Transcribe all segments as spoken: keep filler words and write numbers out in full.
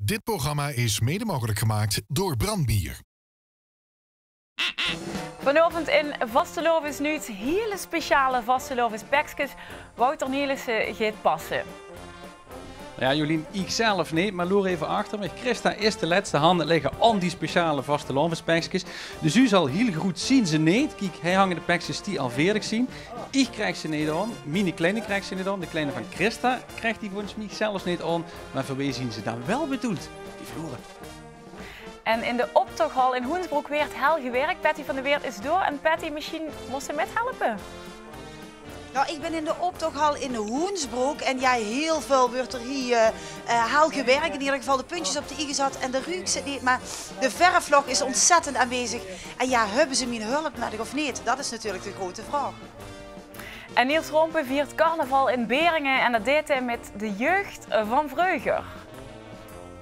Dit programma is mede mogelijk gemaakt door Brandbier. Vanaovend in Vastelaovesnuuts hiele speciale vastelaovespekskes. Wouter Nielissen geit passe. Ja, Jolien, iech zelf neet, meh loer eve achter miech. Christa is de lèste hand aan 't lègke aon die speciale vastelaovespekskes. Dus u zal hiel groet zien ze neet. Kiek, hei hange de pekskes die al veerdeg zien. Iech krijg ze neet aon. Miene kleine krijg ze neet aon. De kleine vaan Christa krijg die volges miech zelfs neet aon. Meh veur wee zien ze daan wel bedoeld? Die vloere. En in de optochhal in Hoensbrook weurt hel gewèrk. Patty van de Weert is door. En Patty, mesjiens mós te mèthelpe? Nou, iech bin in de optochhal in Hoensbrook. En ja, hiel väöl weurt er hei, eh, eh, hel gewèrk. In eder geval de puntjes op de i gezat. En de ruuk zit neet, meh de verflach is ontzèttend aonwezig. En ja, höbbe ze mien hulp nudig of neet? Dat is natuurlek de groete vraog. En Niels Rompen viert carnaval in Beringe en dat deit 'r mèt de jeug vaan vreuger.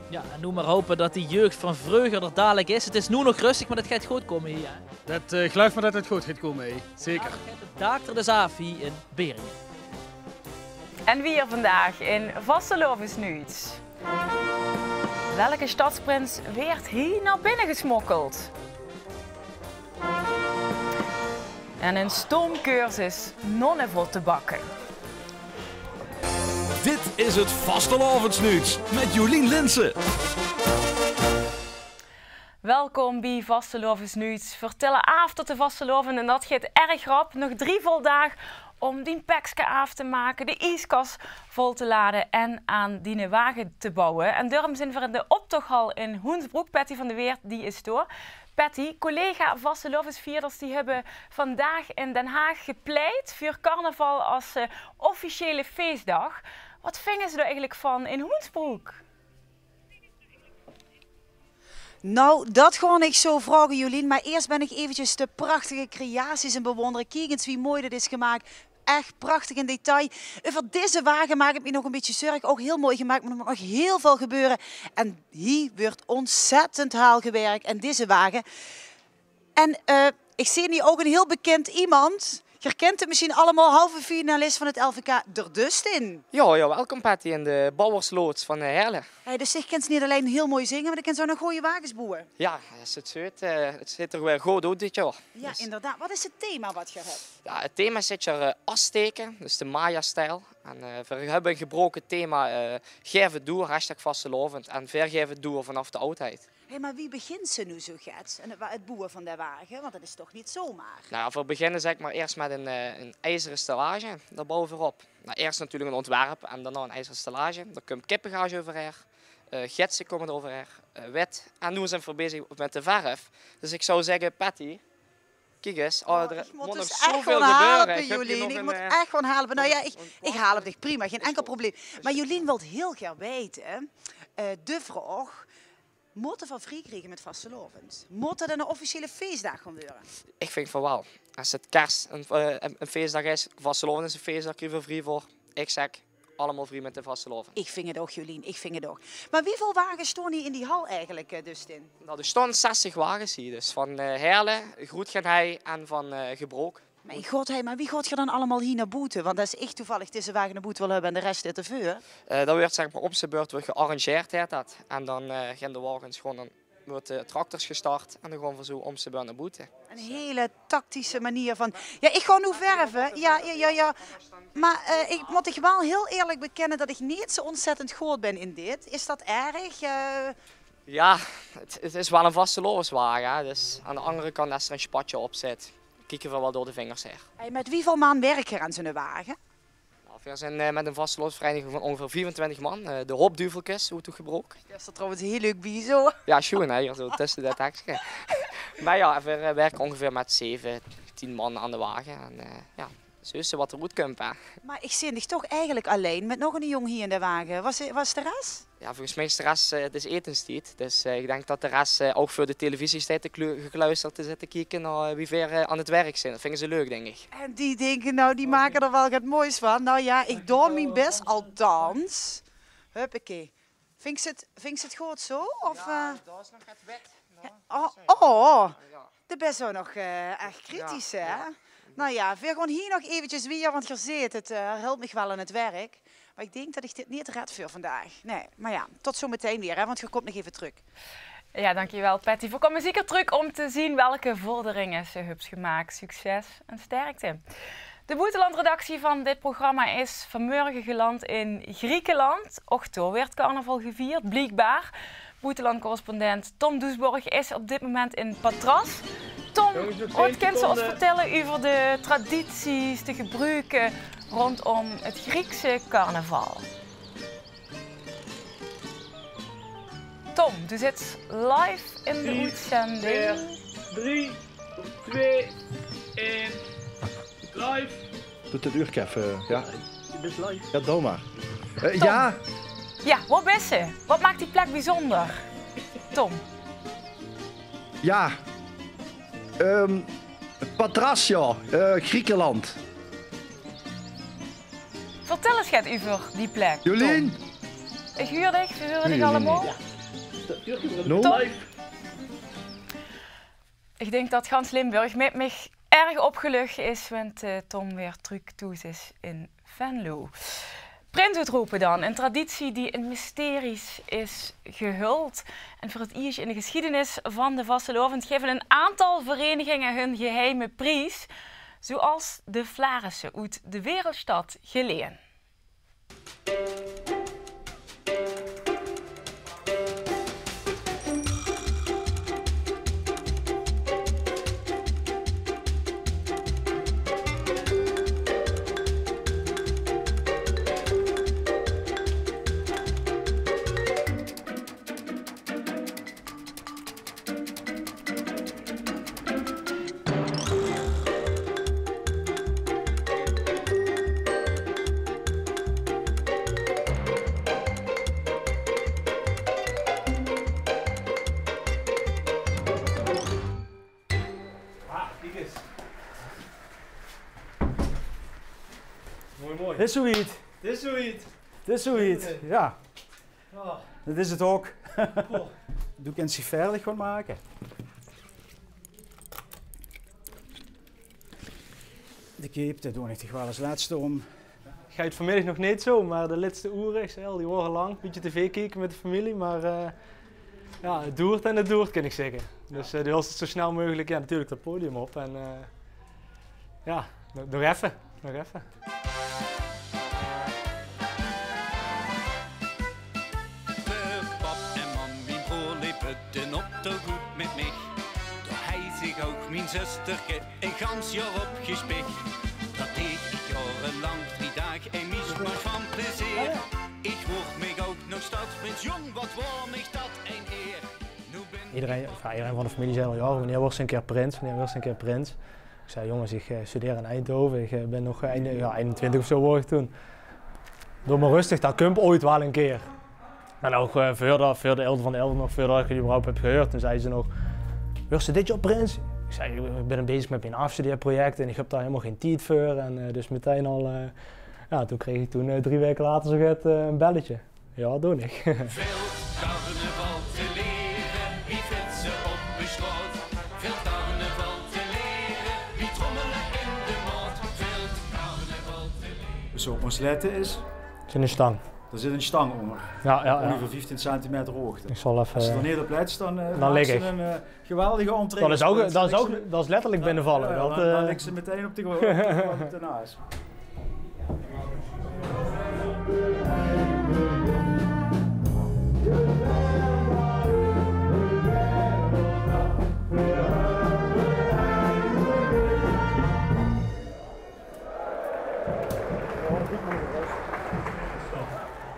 Ja, en noe mer hope tot die jeug vaan vreuger d'r dalek is. 't Is noe nog rösteg, meh dat geit good koume hei, hè? Dat, eh, geluif mer tot 't good geit koume hei. Zeker. Daag 'r dus aof hei in Beringe. En wier vendaag in Vastelaovesnuuts. Welke stadsprins weurt hei nao binne gesmokkeld? En 'n stoomcursus nonnevot te bakke. Dit is 't Vastelaovesnuuts mèt Jolien Linssen. Welkom bij Vastelaovesnuuts. Vertèlle aof tot de vastelaovend en dat geit erg rap. Nog drie vol daag um dien pekske aof te make, de ieskas vol te lade en aon diene wage te bouwe. En daorum zien veer in de optochhal in Hoensbrook. Patty van de Weert, die is door. Patty, collega vastelaovesvierders, die höbbe vendaag in Den Haag gepleit veur carnaval es, eh, officiële feesdaag. Wat vinge ze dao eigelek vaan in Hoensbrook? Nou, dat gaon iech zoe vraoge, Jolien. Meh iers bin iech eventjes de prachtige creaties aon 't bewondere. Kiek ins wie mooi dit is gemaak. Ech prachtig in detail. Euver deze wage maak iech miech nog e bitteke zörg. Ouch hiel mooi gemaak, meh d'r moot nog hiel väöl gebäöre. En hei weurt ontzèttend hel gewèrk. En deze wage. En, eh, iech zeen hei ouch 'n hiel bekind iemes. Geer kint 'm mesjiens allemaol, halve finalis vaan 't L V K, d'r Dustin. Ja, ja, welkom Patty in de bouwersloods vaan, eh, Heerle. Hey, dus iech kin neet allein hiel mooi zinge, meh iech kin zoe nog gooj wages boewe. Ja, 't zuut, eh, 't zuut 'r weer good oet dit jaor. Ja, dus inderdaad. Wat is 't thema wat geer höb? Ja, 't thema is dit jaor, eh, Azteke, dus de Maya-stijl. En, eh, veer höbbe e gebroke thema, eh, gaeve door, hashtag vastelaovend. En veer gaeve door vaanaof de aodheid. Hey, meh wie begint ze noe zoe gèts? En 't wa-, 't boewe vaan de wage, want dat is toch neet zomer? Nou, veer beginne, zègk mer, iers mèt 'n, eh, 'n iezere stellage. Dat boewe veer op. Nou, iers natuurlek 'n oontwerp en daonao 'n iezere stellage. Dao kump kippegage euverhaer. Eh, gitse koume dao euverhaer. Eh, wit. En noe zien veer bezig mèt de verf. Dus iech zouw zègke, Patty, kiek ins. Oh, d'r moot nog zoeväöl gebeure. Iech moot ech goon helpe, Jolien. Iech moot ech goon helpe. Nou ja, iech, iech help diech prima. Gein inkel probleem. Meh Jolien wèlt hiel gaer weite, eh, de vraog: mote veer vrie kriege mèt vastelaovend? Moot dat 'n officiële feesdaag goon weure? Iech vin vaan wel. Es 't kers 'n, eh, 'n, 'n feesdaag is, vastelaovend is 'n feesdaag, kriege veer vrie veur. Iech zègk, allemaol vrie mèt de vastelaovend. Iech vin 't ouch, Jolien, iech vin 't ouch. Meh wieväöl wages stoon hei in die hal eigelek, eh, Dustin? Nou, d'r stoon zestig wages hei, dus vaan, eh, Heerle, Groetgenhei en vaan, eh, Gebrook. Mien god, hè, meh wie goot geer daan allemaol hei nao boete? Want es iech toevalleg deze wage nao boete wèl höbbe en de res steit d'r veur. Eh, dat weurt, zègk mer, um de beurt weurt gearrangeerd, heet dat. En daan, eh, goon de wages gewoen, daan weurt de tractors gestart en daan goon veer zoe um de beurt nao boete. 'n Hiel tactische meneer vaan... Ja, iech gaon noe verve. Ja, ja, ja, ja. Meh, eh, iech moot iech wel hiel ierlek bekenne tot iech neet zoe ontzèttend good bin in dit. Is dat erg? Eh, Ja, 't, 't is wel 'ne vastelaoveswage, hè. Dus aon d'n anger kant, es 'r e sjpatsje op zit, kieke v'r wel door de vingers haer. Hey, mèt wieväöl man wèrk geer aon zoe'ne wage? Nou, veer zien, eh, mèt 'n vastelaovesvereiniging vaan oongeveer viefentwintig man, eh, de Hopduvelkes, weurt 't ouch gebrook. Dat is trouwens hiel leuk bie zoe. Ja, sjoen, hè, hei zoe tösse dat hekske. Meh ja, veer, eh, wèrke oongeveer mèt zeve, tien man aon de wage. En, eh, ja, zoe is 't wat d'r oetkump, hè. Meh iech zeen diech toch eigelek allein mèt nog 'ne jong hei in de wage. Waor, waor de res? Ja, volges miech is de res, eh, 't is etenstied. Dus, eh, iech dink tot de res, eh, ouch veur de televisie steit te klu-, gekluisterd te zitte kieke nao, eh, wie veer, eh, aon 't wèrk zien. Dat vinge ze leuk, dink iech. En die dinke, nou, die make d'r wel get moois vaan. Nou ja, iech doon mien bès, althans. Huppakee. Vinjs te 't, vinjs te 't good zoe? Of, eh? Ja, dao is nog get wit. Oh, oh. De bès ouch nog, eh, ech kritisch, hè? Ja. Nou ja, veer goon hei nog eventjes wiejer, want geer zeet 't, eh, 't help miech wel aon 't wèrk. Mer ich dink det ich dit neet red veur vandaag. Nae, mer jao, tot zometein weer, hè, want geer kómp nog effe trök. Jao, dankjewel, Patty. Veer kómme zeker trök óm te zeen welke vorderinge se höbs gemaak. Succes en sterkte. De boetelandredactie van dit programma is vanmorge geland in Griekenland. Och dao weurt carnaval gevierd, bliekbaar. Boetelandcorrespondent Tom Doesborg is op dit moment in Patras. Tom, waat kins se ós vertèlle euver de tradities, de gebruke róndóm 't Griekse carnaval? Tom, doe zits live in de oetzending. Drie, twee, ein. Live. Doot 't uurke effe, jao. Jao, doot mer. Eh, jao. Jao, wo bis se? Waat maak die plek biezónder, Tom? Jao. Ehm, Patras, jao. Eh, Griekenland. Vertèl ins get euver die plek, Tom. Jolien? Ich huur dich, veer hure dich allemaol. Jao. Tom? Ich dink det gans Limburg mit mich erg opgeluch is, went, eh, Tom weer trök thoes is in Venlo. Prinsoetrope dan, ein traditie die in mysteries is gehuld. En veur 't ieësj in de gesjiedenis van de vastelaovend gaeve ein aantal vereniginge hun geheime pries, zoeals de Flarisse oet de Wereldstad Gelaen. Ah, kiek ins. Mooi, mooi. 't Is zoe wied. 't Is zoe wied. 't Is zoe wied, jao. Oh. Det is 't ouch. Oh. Doe kins dich vaerdig gaon make. De keep, dao doon ich toch waal es lètste óm. Geit vanmiddig nog neet zoe, mer de lètste oere, ich zag al, die waore lang. Bietje tv kieke mit de femilie, mer, eh, jao, 't doert en 't doert, kin ich zègke. Dus, eh, doe wils zoe snel meugelik, jao, natuurlik 't podium op en, eh, jao, nog, nog effe, nog effe. Veur pap en mam, mien broor leep 't den optoch good mit mich. Dao hei zich ouch mien zusterke e gans jaor op gespich. Dat deeg ich jaorelang, drie daag en mies mer van plezeer. Ich woor mich ouch nog stadsprins, jóng, wat woor mich dat ein eer. Noe bin Iedereen, enfin, iedereen van de familie zei al jaren: "Wanneer word je een keer prins? Wanneer word je een keer prins?" Ik zei: "Jongens, ik, eh, studeer in Eindhoven. Ik, eh, ben nog, eh, ein-, ja, einentwintig of zo word ik toen. Doe maar rustig, dat kump ooit wel een keer." En ook, eh, veurdat, veur de elfde van de elfde nog, veurdat ik het überhaupt heb gehuurd, toen zei ze nog: "Word je dit jaar prins?" Ik zei: "Ik ben bezig met mijn afstudeerproject en ik heb daar helemaal geen tijd voor." En, eh, dus meteen al, eh, ja, toen kreeg ik toen, eh, drie weken later zo get, eh, een belletje. Ja, doon ich. Veel carnaval te leren, wie fietsen op de straat. Veel carnaval te leren, wie trommelen in de maat. Veel carnaval te leren. Wat se op mós lètte is, Zit 'n stang. D'r zit 'n stang ónger. Ja, ja, ja. Óngeveer vieftien centimeter hoogte. Ich zal effe, As se d'r neet op lèts, dan, eh, dan lig ich. Geweldige entree. Dat is ouch, dat is ouch, dat is letterlik binnevalle. Ja, ja, dat, dan, dan eh, ligk se metein op de, op de naas.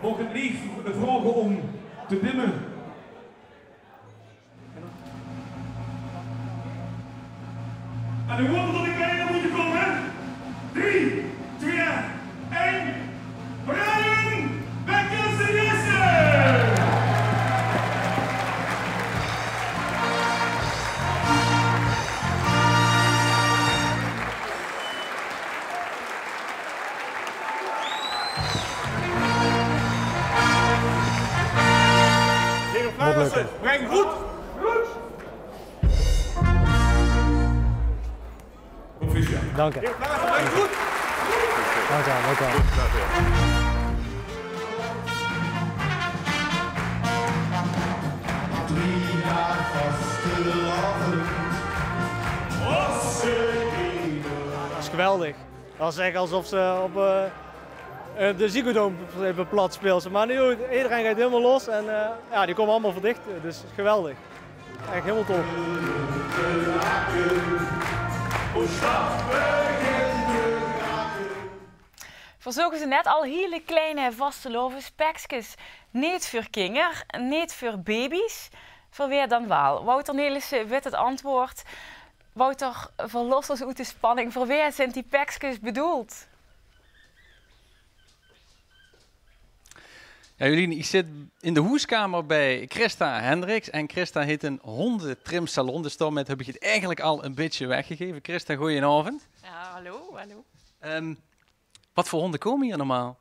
Maag ich 't lief vraoge óm te dimme? En dan hoop ich dat ich bie de kómme. Drie, twee, ein. Brian Bekkers de Eerste! Heren Flaarisse, breng groet. Proficiat. Dank u. Heren Flaarisse, breng groet. Dank u wel, dank u wel. Dat is geweldig. Dat is echt alsof ze op eh, eh, de Ziggo Dome hebben plat speelt. Maar nu, iedereen gaat helemaal los en eh, ja, die komen allemaal verdichten. Dus geweldig. Echt helemaal top. Verzorgen ze net al hele kleine vastelaovespekskes. Neet veur kinger, neet veur baby's. Veur wae dan waal? Wouter Nelissen wit het antwoord. Wouter, verlos os oet de spanning. Veur wae zint die pekskes bedoeld? Ja, Jolien, ich zit in de hoeskamer bij Christa Hendricks. En Christa heet een hondentrimsalon, dus daarmee heb ik het eigenlijk al een beetje weggegeven. Christa, goeienaovend. Ja, hallo, hallo. Ehm, wat voor honden komen hier normaal?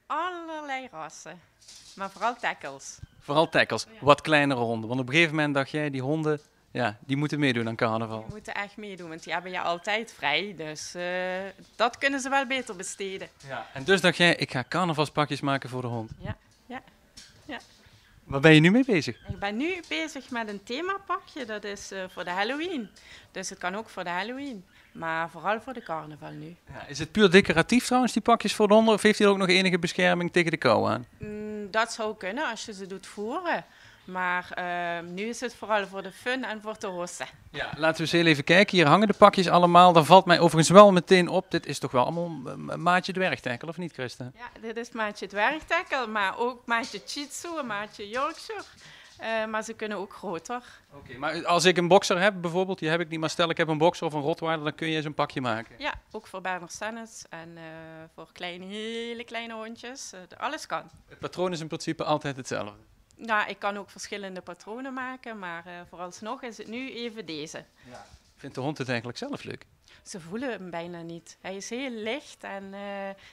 Allerlei rassen, maar vooral tackles. Vooral tackles, wat kleinere honden. Want op een gegeven moment dacht jij, die honden, ja, die moeten meedoen aan carnaval. Die moeten echt meedoen, want die hebben je altijd vrij. Dus eh, dat kunnen ze wel beter besteden. Ja. En dus dacht jij, ik ga carnavalspakjes maken voor de hond. Ja, ja, ja. Waar ben je nu mee bezig? Ik ben nu bezig met een themapakje, dat is eh, voor de Halloween. Dus het kan ook voor de Halloween, maar vooral voor de carnaval nu. Ja, is het puur decoratief trouwens, die pakjes voor de honden? Of heeft hij er ook nog enige bescherming tegen de kou aan? Mm, dat zou kunnen als je ze doet voeren. Maar eh, nu is het vooral voor de fun en voor te hossen. Ja, laten we eens heel even kijken. Hier hangen de pakjes allemaal. Daar valt mij overigens wel meteen op, dit is toch wel allemaal eh, maatje dwergtackle, of niet, Christa? Ja, dit is maatje dwergtackle, maar ook maatje Shih Tzu en maatje Yorkshire. Eh, maar ze kunnen ook groter. Oké, maar als ik een boxer heb bijvoorbeeld, die heb ik niet, maar stel ik heb een boxer of een rottweiler, dan kun je zo'n pakje maken. Ja, ook voor Berner Sennets en eh, voor kleine, hele kleine hondjes. Eh, alles kan. Het patroon is in principe altijd hetzelfde. Nou, ik kan ook verschillende patronen maken, maar eh, vooralsnog is het nu even deze. Vindt de hond het eigenlijk zelf leuk? Ze voelen hem bijna niet. Hij is heel licht en eh,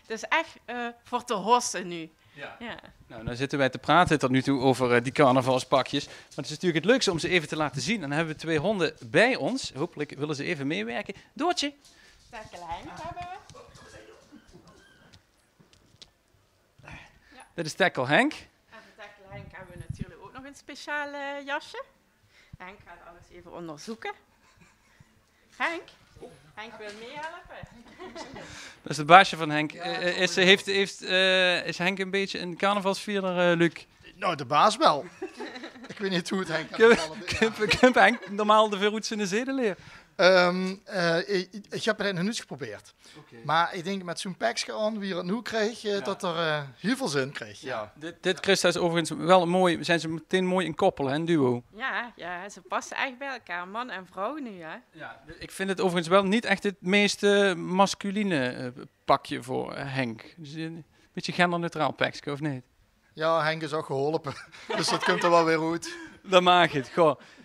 het is echt eh, voor te hossen nu. Ja. Ja. Nou, dan zitten wij te praten tot nu toe over eh, die carnavalspakjes. Maar het is natuurlijk het leukste om ze even te laten zien. En dan hebben we twee honden bij ons. Hopelijk willen ze even meewerken. Doortje. Tackle Henk hebben we. Dit is Tackle Henk. En voor Tackle Henk hebben we natuurlijk ook nog een speciaal eh, jasje. Henk gaat alles even onderzoeken. Henk, Henk wil meehelpen. Dat is het baasje van Henk. Eh, is, heeft, heeft, eh, is Henk een beetje een carnavalsvierder, eh, Luc? Nou, de baas wel. Ik weet niet hoe het Henk aan Kun, het vallen is. kun, kun Henk normaal de veer oet zien zedeleer? Ehm, eh, ik, ik heb het nog nooit geprobeerd. Maar ik denk met zo'n pekske aan, wie je het nu krijgt, eh, dat er eh, heel veel zin krijgt. Ja. Dit, dit, Christa, is overigens wel een mooi, zijn ze meteen mooi een koppel, hè, een duo. Ja, ja, ze passen echt bij elkaar, man en vrouw nu, hè? Ja, ik vind het overigens wel niet echt het meest eh, masculine eh, pakje voor eh, Henk. Het is een beetje genderneutraal pekske, of niet? Ja, Henk is ook geholpen. Dus dat komt er wel weer goed. Dan mag het, goh.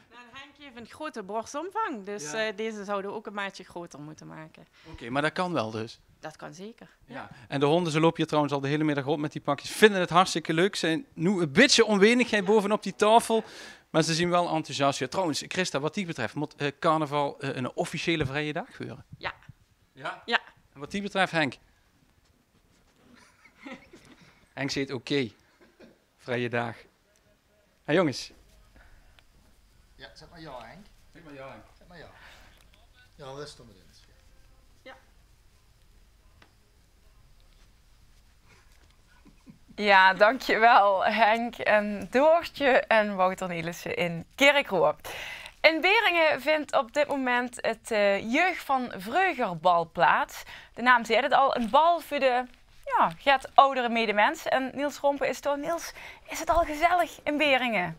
Nou, Henk heeft een grote borstomvang, dus Ja. eh, deze zouden we ook een maatje groter moeten maken. Oké, maar dat kan wel dus. Dat kan zeker. Ja. En de honden, ze lopen hier trouwens al de hele middag rond met die pakjes. Vinden het hartstikke leuk. Zijn nu een beetje onwenigheid bovenop die tafel. Maar ze zien wel enthousiast. Ja, trouwens, Christa, wat die betreft moet eh, carnaval eh, een officiële vrije dag gebeuren. Ja. Ja? Ja. En wat die betreft, Henk. Henk zegt oké. Vrije dag. Hé jongens. Ja, zeg maar ja, Henk. Zeg maar ja, Henk. Zeg maar ja. Ja, dat is toch maar dit. Ja, dankjewel Henk en Doortje en Wouter Nelissen in Kirchroa. In Beringen vindt op dit moment het eh, Jeugd van Vreuger bal plaats. De naam zegt het al, een bal voor de ja, get oudere medemens. En Niels Rompen is daar. Niels, is het al gezellig in Beringen?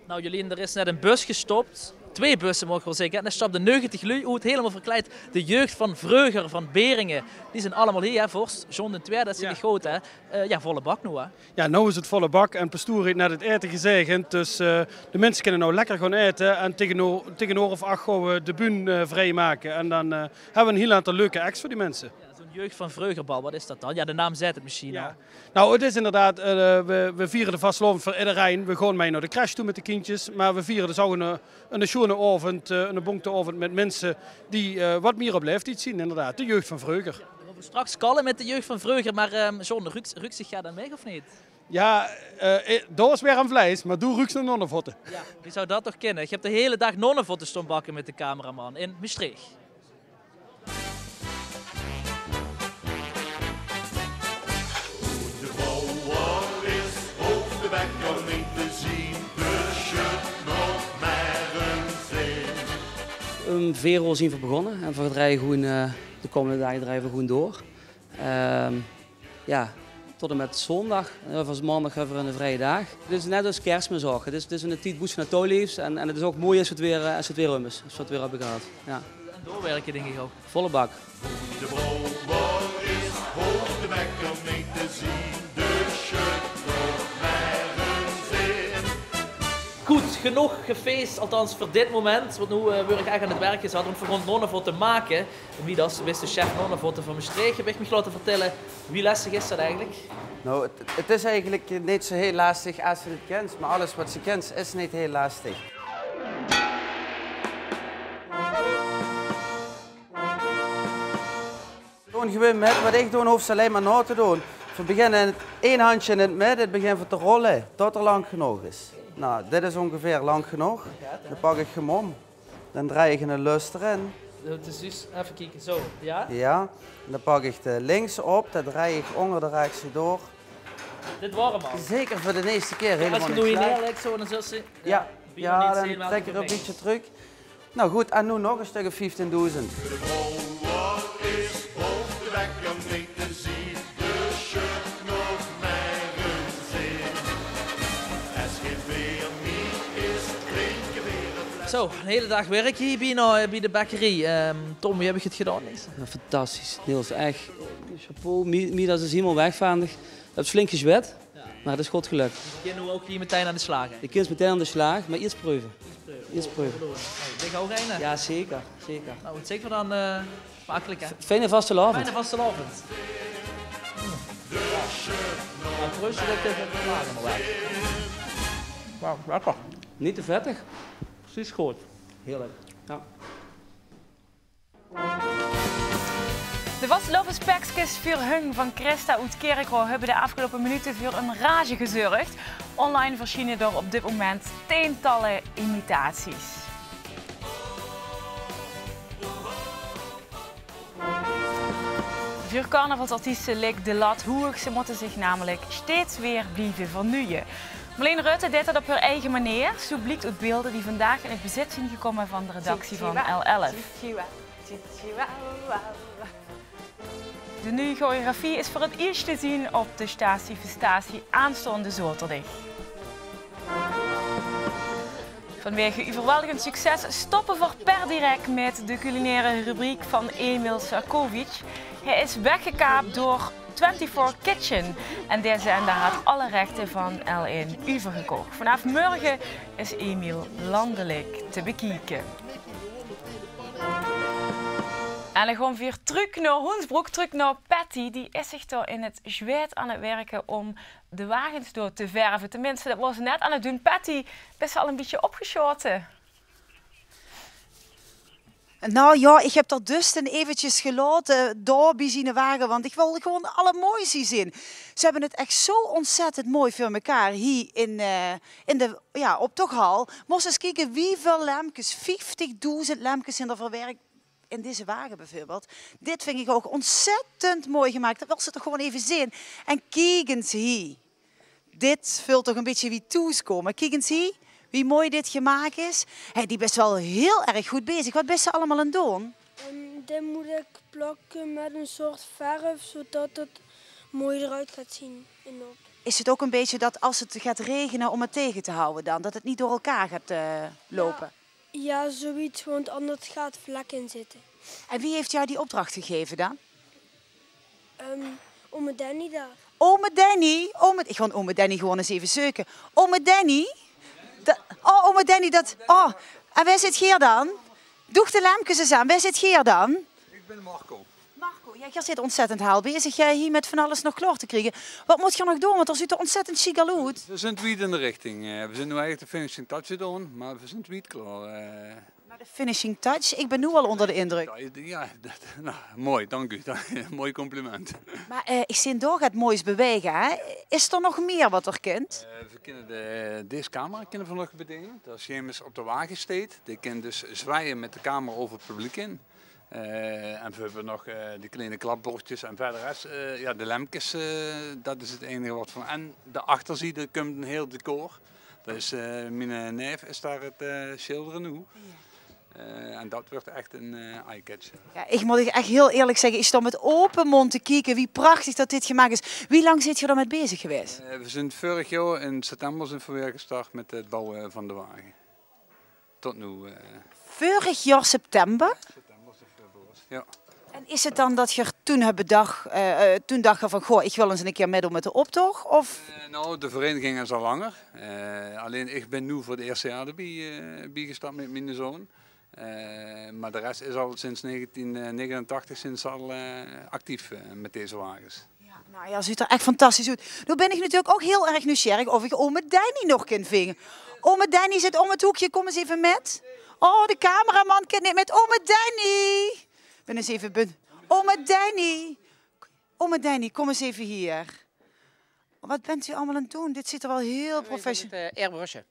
Nou, Jolien, er is net een bus gestopt. Twee bussen, mag ik wel zeggen. En er stapten negentig lui uit, helemaal verkleid. De jeugd van Vreuger, van Beringen. Die zijn allemaal hier, hè, Vorst, John de Tweede, dat is niet groot, hè. Eh, ja, volle bak nu, hè. Ja, nou is het volle bak en pastoor heeft net het eten gezegend. Dus eh, de mensen kunnen nou lekker gaan eten. En tegen, o- tegen een oor of acht gaan we de bühne eh, vrijmaken. En dan eh, hebben we een heel aantal leuke acts voor die mensen. Ja, zo'n jeugd van Vreugerbal, wat is dat dan? Ja, de naam zegt het misschien al. Nou, het is inderdaad, eh, we, we vieren de vastelaovend voor iedereen. We gaan mee naar de crash toe met de kindjes. Maar we vieren dus ook een, een schone avond, eh, een bonte avond met mensen die eh, wat meer op leeftijd zien, inderdaad. De jeugd van Vreuger. We gaan straks kallen met de jeugd van Vreuger, maar ehm John, rukt, rukt zich ja dan weg of niet? Jao, eh, eh, dao is werm vleis, mer doe ruuks nao nonnevotte. Jao, wie zou dat toch kinne? Ich höb de hele daag nonnevotte staon bakke mit de cameraman in Mestreech. De brouwer is hoofdwekker neet te zien, dus sjöd nog mer ins in. Um veer oor zien v'r begós en v'r drejje gewoen, eh, de kómmende daag drejje v'r gewoen door. Ehm, jao, tot en mit zóndig. En dan van maondig höbbe v'r eine vrieje daag. 't Is net es Kersmis ouch. 't Is, 't is eine tied boe se nao touw leefs en, en 't is ouch mooi es 't weer, eh, es 't weer rum is. Es v'r 't weer höbbe gehad. Jao. En doorwirke, dink ich ouch. Volle bak. De brouwer is hoofdwekker neet te zien, dus sjöd nog mer ins in. Good, genóg gefees, althans veur dit moment. Want noe, eh, weur ich eigelik aan 't werk gezat, want v'r gaon nonnevotte make. En wie dat, bis de chef nonnevotte van Mestreech, höb ich mich laote vertèlle. Wie lestig is dat eigelik? Nou, het, het is eigenlijk niet zo heel lastig als je het kent, maar alles wat je kent is niet heel lastig. Doon gewoon mit wat ich doon, hoofs se allein mer nao te doon. V'r beginne in 't, ein handje in 't midde, 't begint v'r te rolle, tot 'r lank genóg is. Nou, dit is óngeveer lank genóg. Dan pak ich 'm óm. Dan drej ich 'ne lus d'rin. Dat is dus, effe kieke, zo, ja? Ja. En dan pak ich de linkse op, dat drej ich ónger de rechtse door. Dit waor 'm al. Zeker veur de eerste kier. Ja, helemaal als je niks doe je gelijk. Neerlegt zo, dan zult ze, ja, ja, dan trek je 'n bietje terug. Nou good, en noe nog 'n stök of vieftieëndoezend. De brouwer is hoofdwekker neet te zien, dus sjöd nog mer ins in. Es 't gein beer mie is, drinke v'r 'n fles. Zo, 'n hele daag wirke hie bie, eh, bie de bekkerie. Ehm, Tom, wie höb ich 't gedaon, Niels? Ja, fantastisch, Niels. Ech, eh, chapeau. Mie, mie dat is hielemaol wegvaandig. Höbs flink gezwèt. Ja. Mer 't is good gelök. Ich kin noe ouch hie metein aan de slaag, hè? Ich kin metein aan de slaag, mer iers preuve. Iers preuve. Iers preuve. Oh, ich ouch eine. Ja, zeker, zeker. Nou, wat zègke v'r dan, eh, smakelijk, hè? Fijne vastelaovend. Fijne vastelaovend. Hm. Ja. Nou, proost, dat ik dit even klaar heb, maar wel. Wauw, lekker. Niet te vettig. Precies good. Heerlijk. Ja. De vastelaovespekskes veur Hung van Christa oet Kirchroa höbbe de aafgeloupe minute veur ein rage gezörg. Online versjiene d'r op dit moment tientalle imitaties. Veur carnavalsartieste ligk de lat hoeg, ze mótte zich namelik steeds weer blieve vernuie. Marleen Rutte deit dat op häör eige maneer. Zo bliekt oet beelder die vandaag in 't bezit zien gekómme van de redactie van L elf. De nuuj choreografie is veur 't iers te zien op de Statie Verstatie aanstaonde zaoterdig. Vanwege euverweldigend succes stoppe v'r per direct mit de culinaire rubriek van Emil Sarkovic. Hae is weggekaap door Twenty-four Kitchen. En de zender haet alle rechte van L1 euvergekoch. Vanaaf mörge is Emil landelik te bekieke. En dan gaon v'r weer trök nao Hoensbroek, trök nao Patty. Die is zich dao in 't zweit aan 't wirke óm de wages door te verve. Tenminste, dat waor ze net aan 't doon. Patty, bis se al e bietje opgesjaote? Nou ja, ich höb d'r dus den eventjes gelaote, eh, dao bie ziene wage, want ich wól gewoon allermooi zie zeen. Ze höbbe 't ech zo ontzettend mooi veur mekaar hie in, eh, in de, ja, optochhal. Mós ins kieke wieväöl lempkes, vieftigdoezend lempkes zeen d'r verwerk in deze wage bieveurbeeld. Dit ving ich ouch ontzettend mooi gemaak. Dat wils se toch gewoon effe zeen. En kiek ins hie. Dit veult toch e bietje wie thoes kómme. Kiek ins hie, wie mooi dit gemaak is. Hè, die bis waal hiel erg good bezig. Wat bis se allemaol aan 't doon? Ehm, dit mót ich plakke mit ein soort verf, zodat 't mooi d'roet geit zeen in de optoch. Is 't ouch e bietje dat es 't geit regene óm 't tege te hawwe dan, dat 't neet door elkaar geit, eh, loupe? Ja. Ja, zoiets, want anders gaon vlekke zitte. En wie haet dich die opdrach gegaeve dan? Ehm, ome Danny dao. Ome Danny? Ome, ich gaon ome Danny gewoon ins effe zeuke. Ome Danny? Da-, oh, ome Danny, dat, oh. En wae zeet geer dan? Doog de lempkes ins aan. Wae zeet geer dan? Ich bin Marco. Marco, ja, geer zeet ontzettend hel bezig, eh, hie mit van alles nog klaor te kriege. Wat mót geer nog doon? Want geer zuut d'r ontzettend sjiek al oet. V'r zeen wied in de richting. Eh, v'r zeen noe eigelik de finishing touch aan 't doon, mer v'r zeen wied klaor, eh. De finishing touch, ik ben noe al onder de indruk. Ja, ja, det, nou, mooi, dank u. Mooi compliment. Maar eh, ik zeen dao get moois bewege, hè? Is er nog meer wat er kint? Eh, we kunnen de, deze camera kunnen we nog bedienen. Dat is James op de wagen steekt. Die kan dus zwaaien met de camera over het publiek in. Eh, en we hebben nog eh, die kleine klapbordjes en verder is eh, ja, de lempjes, eh, dat is het enige wat van. En de achterzijde komt een heel decor. Dat is, eh, mijn neef is daar het eh, schilderen nu. Eh, en dat wordt echt een eh, eye-catcher. Ja, ik moet echt heel eerlijk zeggen, ik stond met open mond te kijken wie prachtig dat dit gemaakt is. Wie lang zit je er met bezig geweest? Eh, we zijn vorig jaar in september zijn we weer gestart met het bouwen van de wagen. Tot nu. Eh, Vorig jaar september? September is het voor begonnen. Ja. En is het dan dat je er toen hebt bedacht, eh, eh, toen dacht je van, goh, ik wil eens een keer meedoen met de optocht? Of? Eh, nou, de vereniging is al langer. Eh, alleen ik ben nu voor het eerste jaar erbij eh, bijgestart met mijn zoon. Eh, maar de rest is al sinds negentien negenentachtig sinds al eh, actief eh, met deze wagens. Ja, nou ja, ziet er echt fantastisch uit. Nu ben ik natuurlijk ook heel erg nieuwsgierig of ik ome Danny nog kan vingen. Ome Danny zit om het hoekje, kom eens even met. Oh, de cameraman kan niet met ome Danny. Ik ben eens even ben... Ome Danny. Ome Danny, kom eens even hier. Wat bent u allemaal aan het doen? Dit ziet er wel heel professioneel. Airbrushen.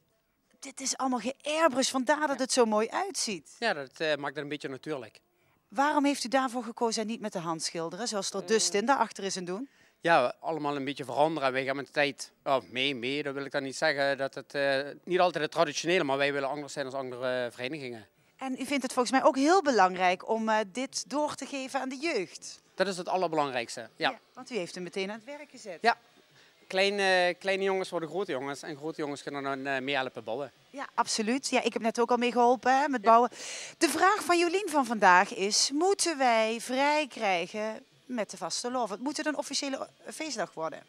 Dit is allemaal geairbrushed, vandaar dat het zo mooi uitziet. Ja, dat eh, maakt het een beetje natuurlijk. Waarom heeft u daarvoor gekozen en niet met de hand schilderen, zoals dat Dustin daarachter is aan het doen? Ja, allemaal een beetje veranderen. Wij gaan met de tijd, oh, mee, mee, dat wil ik dan niet zeggen, dat het eh, niet altijd het traditionele, maar wij willen anders zijn als andere verenigingen. En u vindt het volgens mij ook heel belangrijk om eh, dit door te geven aan de jeugd. Dat is het allerbelangrijkste, ja. Ja, want u heeft hem meteen aan het werk gezet. Ja, kleine, kleine jongens worden grote jongens en grote jongens kunnen dan eh, mee helpen bouwen. Ja, absoluut. Ja, ik heb net ook al meegeholpen hè, met bouwen. De vraag van Jolien van vandaag is, moeten wij vrij krijgen met de vastelaovend? Moet het een officiële feestdag worden?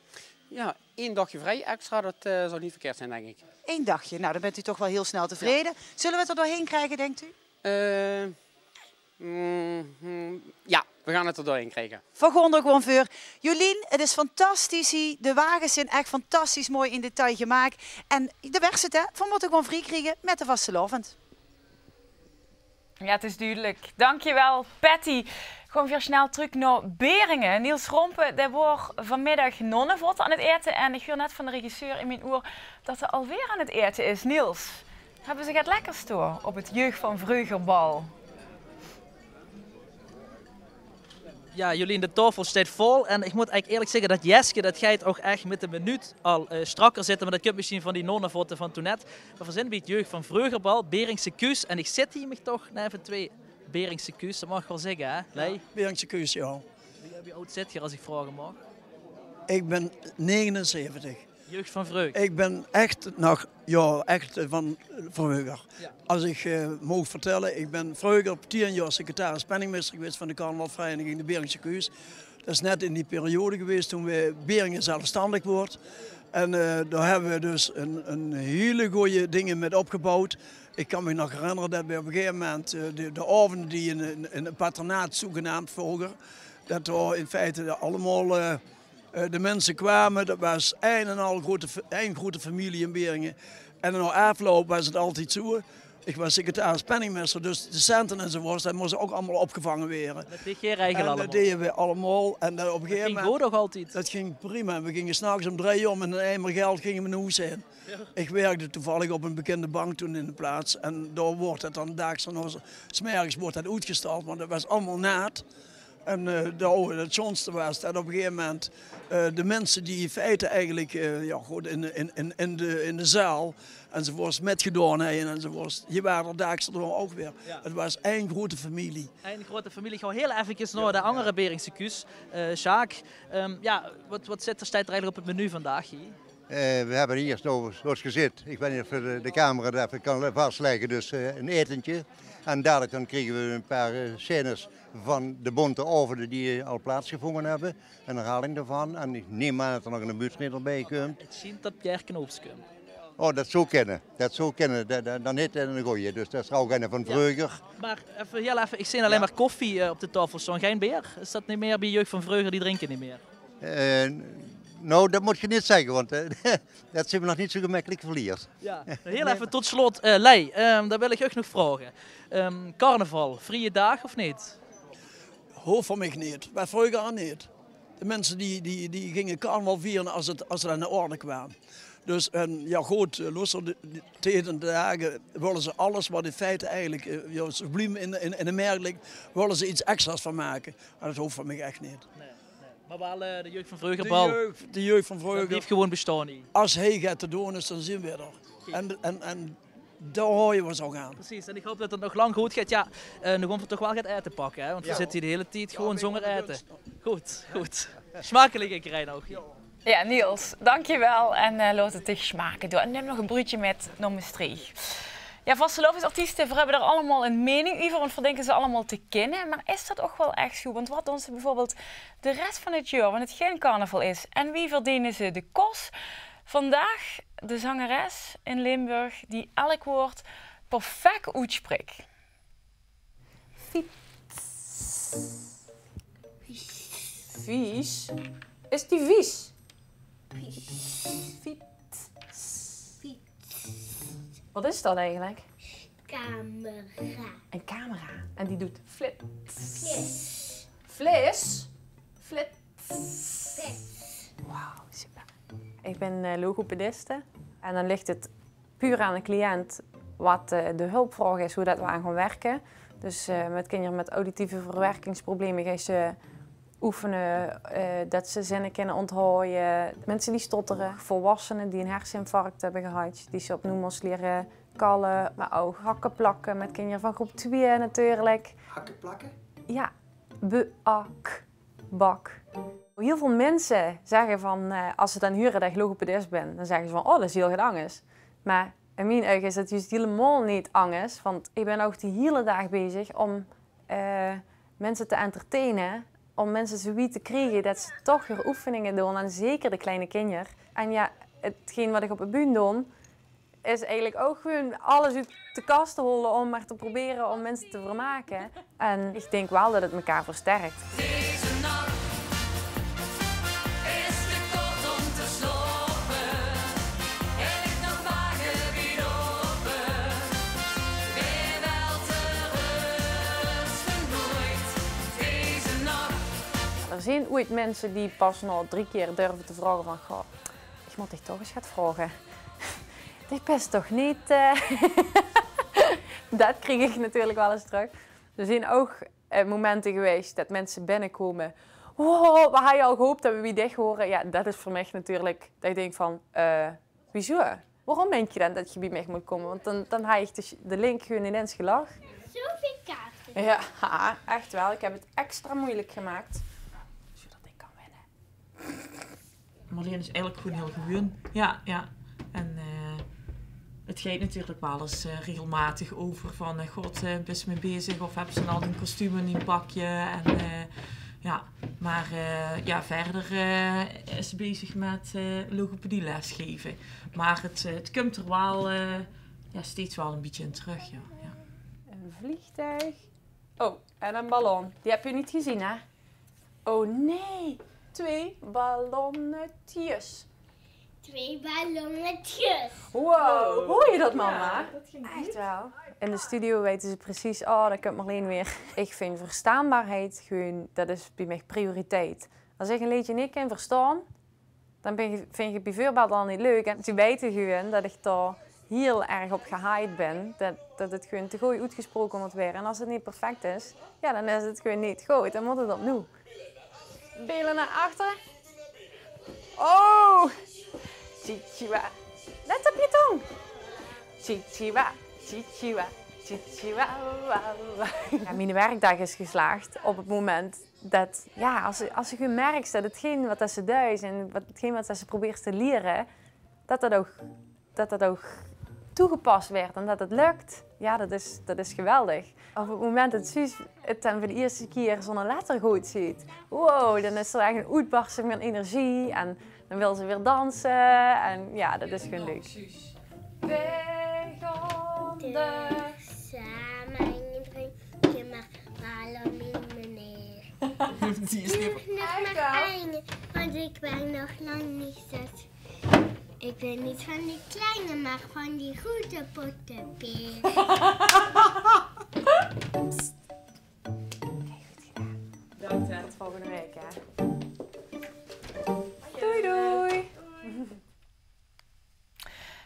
Ja, één dagje vrij extra, dat eh, zou niet verkeerd zijn, denk ik. Eén dagje, nou dan bent u toch wel heel snel tevreden. Zullen we het er doorheen krijgen, denkt u? Eh, mm, mm, ja, we gaan het er doorheen krijgen. Veer gaon d'r gewoon veur. Jolien, het is fantastisch hie. De wagens zijn echt fantastisch mooi in detail gemaakt. En de weg zit, hè, veer motte gewoon vrie kriege met de vastelaovend. Ja, het is duidelijk. Dankjewel, Patty. Gewoon weer snel terug naar Beringen. Niels Rompen, daar wordt vanmiddag nonnenvot aan het eten. En ik huur net van de regisseur in mijn oor dat er alweer aan het eten is. Niels, hebben ze het lekkers door op het Jeugd van Vreuger bal? Ja, Jolien, de taofel steit vol. En ich mót eigelik eerlik zègke dat Jeske, dat geit ouch ech mit de minuut al eh, strakker zitte. Mer dat kump mesjien van die nonnevotte van toen net. Mer veer zeen bie 't Jeugd van Vreuger bal, Beringse Kuus. En ich zit hie mit toch neve twee Beringse Kuus, dat maag ich waal zègke, hè, Lei? Beringse Kuus, jao. Wie, wie aod zit geer, es ich vraoge maag? Ich bön negenenzeventig. Jeugd van Vreugd. Ich bön ech nog, jao, ech van Vreuger. Jao. Es ich eh, maag vertèlle, ich bön vreuger tieën jaor secretaris penningmeester gewaes van de carnavalsvereniging de Beringse Kuus. Dat is net in die periode gewaes toen weer Beringen zelfstandig woort. En eh, dao höbbe we dus ein, ein hiel gooj dinger mit opgeboewd. Ich kan mich nog herinnere dat we op ein gegaeve moment eh, de, de aovende die in, in, in 't patronaat zoegenaamd vroeger, dat dao in feite allemaol eh, eh, de minse kwame, dat waas ein en al groete fa-, ein groete femilie in Beringe. En nao aafloup waas 't altied zoe. Ich waas secretaris penningmeester, dus de cente enzovoorts, dat mós ouch allemaol opgevange waere. Dat deeg geer regele allemaol? En dat deje we allemaol. En dat op e gegaeve moment... Dat ging good ouch altied? Dat ging prima. En we ginge 's nachs um drei oor mit 'nen eimer geld ginge we nao hoes haer. Jao. Ich wirkde toevallig op 'n bekinde bank toen in de plaats. En dao woort 't dan daags en 's merges woort 't oetgestald, want 't waas allemaol naat. En eh, de, oh, 't sjoonste waas dat op e gegaeve moment eh, de minse die in feite eigelik eh, jao, good, in, in, in, in, de, in de zaal enzovoorts mitgedaon höbbe enzovoorts, die wore d'r daags d'rnao ouch weer. Jao. 't Waas ein groete femilie. Ein groete femilie. Ich gaon hiel effekes nao de anger Beringse Kuus. Eh, Sjaak, ehm, jao, wat, wat zit d'r, steit d'r eigelik op 't menu vandaag hie? Eh, we höbbe hie, zoeas gezeen, ich weit neet of de, de camera dat effe kan vastlègke, dus eh, ein etentje. En dalik dan kriege we ein paar eh, scènes van de bónte aovende die al plaatsgevónje höbbe. Ein herhaling daovan. En ich num aan dat d'r nog ein buutsnedder bie kump. 't Sjient dat Pierre Knoops kump. Oh, dat zou kinne. Dat zou kinne. Da-, da-, dan haet 'r eine gooje. Dus dat is ouch eine van vreuger. Mer effe, hiel effe, ich zeen allein mer koffie eh, op de taofel staon. Gein beer? Is dat neet mieë bie Jeugd van Vreuger, die drinke neet mieë? Eh, Nou, det mót ge neet zègke, want, eh, det zeen we nog neet zo gemekkelik verlieërs. Ja, hiel effe tot slot, eh, Lei, ehm, det wil ich uch nog vraoge. Ehm, carnaval, vrieje daag of neet? Hoof van mich neet. Mer vreuger al neet. De minse die, die, die ginge carnaval viere es 't, es 't aan de orde kwaam. Dus, en ja, good, eh, loester, de, de, taenge de daag wille ze alles wat in feite eigelik, eh, ja, ze blieve in, in, in de merk ligk, wille ze iets extra's van make. En det hoof van mich ech neet. Nae, nae. Mer waal, eh, de jeug van vreuger, de bal. Jeug, de jeug van vreuger. Det blief gewoon bestaon hie. Es hie get te doon is, dan zeen we d'r. En, en, en dao haoje we ós ouch aan. Precies, en ich haop det 't nog lang good geit. Ja, eh, dan gaon we toch waal get aete pakke, hè, want we zitte hie de hiele tied gewoon zónger aete. Good, good. Smakelijk, Irene, ouch. Ja, Niels, dankjewel. En, eh, laot 't dich smake. Doe, en num nog e bruudje mit nao Mestreech. Ja, vastelaovesartieste, veer höbbe d'r allemaol 'n mening euver, want veer dinke ze allemaol te kinne. Mer is det ouch waal ech zoe? Want wat doon ze bieveurbeeld de res van 't jaor, wanneer 't gein carnaval is? En wie verdene ze de kos? Vandaag de zangeres in Limburg die elk woord perfect oetsprik. Fiets. Vies? Is die vies? Fiets. Wat is det eigelik? Camera. Ein camera. En die doet flits. Flis. Flis? Flits. Flits. Wauw, super. Ich bin, eh, logopediste. En dan ligt 't puur aan de cliënt wat, eh, de hulpvraog is, wie det we aan gaon wirke. Dus, eh, mit kinjer mit auditieve verwerkingsprobleme geis se oefene, eh, det ze zinne kinne ónthaoje. Minse die stottere, volwassene die ein herseninfarct höbbe gehad, die se opnuuj mós liere kalle, mer ouch hakke plakke mit kinjer van groep twieë natuurlik. Hakke plakke? Ja, be-ak. Bak. Hiel väöl minse zègke van, eh, es ze dan hure det ich logopedis bin, dan zègke ze van: "Oh, det is hiel get angers." Mer in mien ouge is det juust hielemaol neet angers, want ich bin ouch de hiele daag bezig om, eh, minse te entertaine, om minse zoe wied te kriege det ze toch heur oefeninge doon, en zeker de kleine kinjer. En ja, hetgeen wat ich op de bühne doon, is eigelik ouch gewoon alles oet de kas te hole om mer te probere om minse te vermake. En ich dink waal det 't mekaar versterk. Deze nach is te kort om te slaope. En ich nog wakker wie ope. Weer wel te rusten nooit. Deze nach. D'r zeen oeit minse die pas nao drie kier durve te vraoge van: "Goh, ich mót dich toch ins get vraoge. Dich bis toch neet, eh?" Det krieg ich natuurlik waal ins trök. D'r zeen ouch, eh, momente gewaes det minse binnekómme: "Wow, we haje al gehaop det we bie dich hure." Ja, det is veur mich natuurlik det ich dink van, eh, wieso? Waorom meins se dan det se bie mich mós kómme? Want dan, dan haw ich de, de link gewoon inins gelag. Zoväöl kaarte. Ja, ha, ech waal. Ich höb 't extra meujelik gemaak. Zoedet ich kan winne. Marleen is eigelik gewoon hiel gewoon. Ja, ja. En, eh, 't geit natuurlik waal ins, eh, regelmaotig euver van, eh, "God, eh, bis se mit mich bezig?" Of höbs se al dien kostuum en dien pakje? En, eh, ja, mer, eh, ja, wiejer, eh, is ze bezig mit, eh, logopedie lesgeve. Mer 't, eh, 't kump d'r waal, eh, ja, steeds waal e bietje in trök, ja. Ja. Ein vleegtuig. Oh, en ein ballon. Die höb ich neet gezeen, hè? Oh nae, twee ballonnetjes. Twee ballonnetjes. Wow, hoor je dat, mama? Ja, dat ging goed. Echt wel. In de studio weten ze precies, oh, daar komt Marleen weer. Ik vind verstaanbaarheid gewoon, dat is bij mij prioriteit. Als ik een leedje niet kan verstaan, dan ben ik, vind ik het bijvoorbeeld al niet leuk. En ze weten gewoon dat ik daar heel erg op gehyped ben. Dat, dat het gewoon te goed uitgesproken moet worden. En als het niet perfect is, ja, dan is het gewoon niet goed. Dan moet het opnieuw. Benen naar achter. Oh! Chichiwa. Let op je tong. Chichiwa, chichiwa, chichiwa, wa, wa. Ja, mijn werkdag is geslaagd op het moment dat, ja, als ze, als ze gewoon merkt dat hetgeen wat dat ze duit en wat, hetgeen wat dat ze probeert te leren, dat dat ook, dat dat ook toegepast werd en dat het lukt. Ja, dat is, dat is geweldig. Op het moment dat Suus het dan voor de eerste keer zonder letter goed ziet, wow, dan is er echt een uitbarsting van energie en dan wil ze weer dansen en ja, dat is gewoon leuk. Suus. Wij gaan de... Samen in het rondje, maar waarom niet, meneer? Die is niet... Nog maar één, maar Ik ben nog lang niet zes. Ik ben niet van die kleine, maar van die grote pottepeer. Bedankt, hè. Tot volgende week, hè. Doei, doei.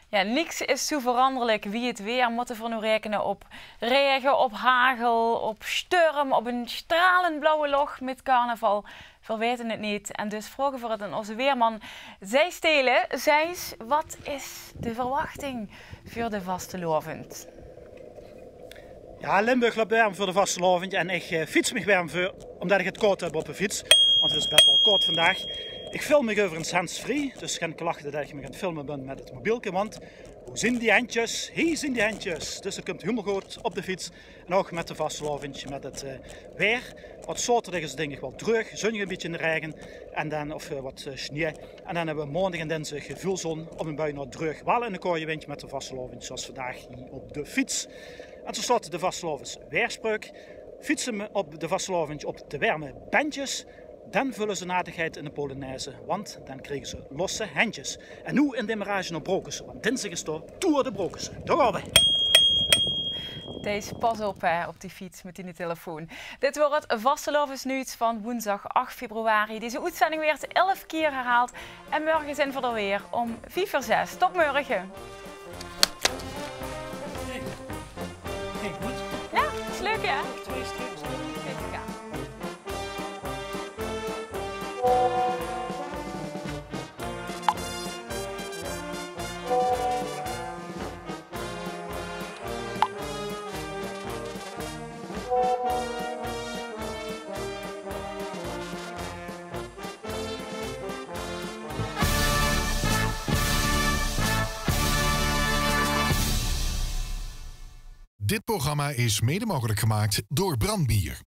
Ja, niks is zoe veranderlik wie 't weer. Mótte v'r noe raekene op raege, op hagel, op sjturm, op 'n sjtralend blauwe lóch mit carnaval? V'r weite 't neet. En dus vraoge v'r 't aan ózze weerman Zijs Telen. Zijs, wat is de verwachting veur de vastelaovend? Ja, Limburg löp werm veur de vastelaovend en ich, eh, fiets mich werm veur, ómdet ich 't kaod höb op de fiets. Want 't is bès waal kaod vandaag. Ich film mich euverigens hands-free, dus gen klachte det ich mich aan 't filme bön mit 't mobielke, want wo zien die hendjes? Hie zien die hendjes. Dus 't kump hielemaol good op de fiets. En ouch mit de vastelaovend, mit 't, eh, weer. Want zaoterdig is 't dink ich waal dreug, zunnig, e bietje in de raege. En dan, of, eh, wat, eh, sjnee. En dan höbbe v'r maondig en dinsdig väöl zon, af en toe nog dreug. Waal 'n koeie windje mit de vastelaovend, zoeas vandaag hie op de fiets. En tot slot de vastelaovesweerspreuk. Fietse op de vastelaovend op de werme bendjes. Dan völle ze nadigheid in de polonaise, want dan kriege ze losse hendjes. En noe in de demarrage nao Brokese, want dinsdig is dao Tour de Brokese. Dao gaon v'r. Thijs, pas op, hè, op die fiets mit die telefoon. Dit waor 't vastelaovesnuuts van woensdag ach februari. Deze oetzending weurt elf kier herhaald. En mörge zien v'r d'r weer óm vief veur zes. Tot mörge. Ging good. Ja, is leuk, hè? Twee strips. Kijk, ja. Dit programma is mede mogelijk gemaakt door Brand Bier.